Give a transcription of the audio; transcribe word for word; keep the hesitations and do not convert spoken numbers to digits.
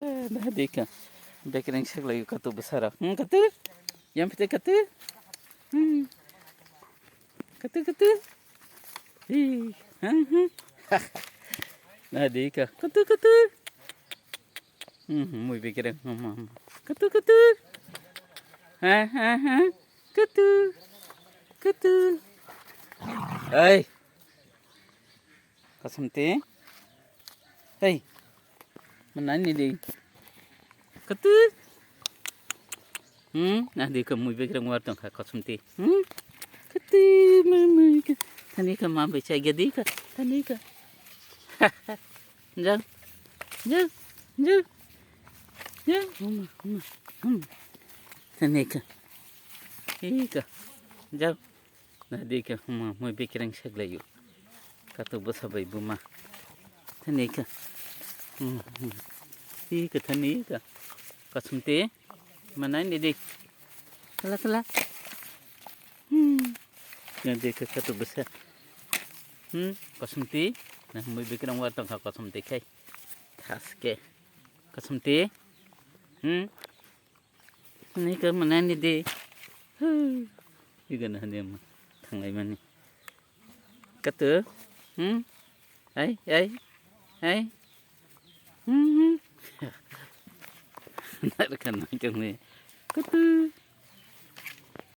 Dadi ka. Bekereng seklai katu besara. Hmm, katu. Yang pite katu. Hmm. Katu, katu. Hi. Hmm, hmm. Dadi ka. Katu, katu. Hmm, hmm, mui bekereng. Hmm, hmm, hmm. Katu, katu. Ha, ha, ha. Katu. Katu. Hey. Kasam te. Hey. Manani di. Katu. Hmm, nah di ka mui bekereng war tong ka kasam te. Hmm? Katu, mui, mui, ka. Tani ka ma bai chai ga di ka. Tani ka. Jang. Jang. Jang. Jang. Huma, huma, huma. Tani ka. Ika. Jang. Nah, di ka, huma, mui bekereng seklai yu. Katu bwsa bai buma. Tani ka. Hmm, hmm. Di ka, tani ka. Kasam te. Manani di. Kala, kala. Hmm. Yang di ka katu bwsa. Hmm, kasam te. Nah, mui bekereng war tong ka kasam te khai. Thaske. Kasam te. Hmm. Ni ka manani di. Hu. Iga na hande ma. Thanglai mani. Katu. Hmm? Ai, ai. Ai. Hmm. Nar ka na jong ni. Katu.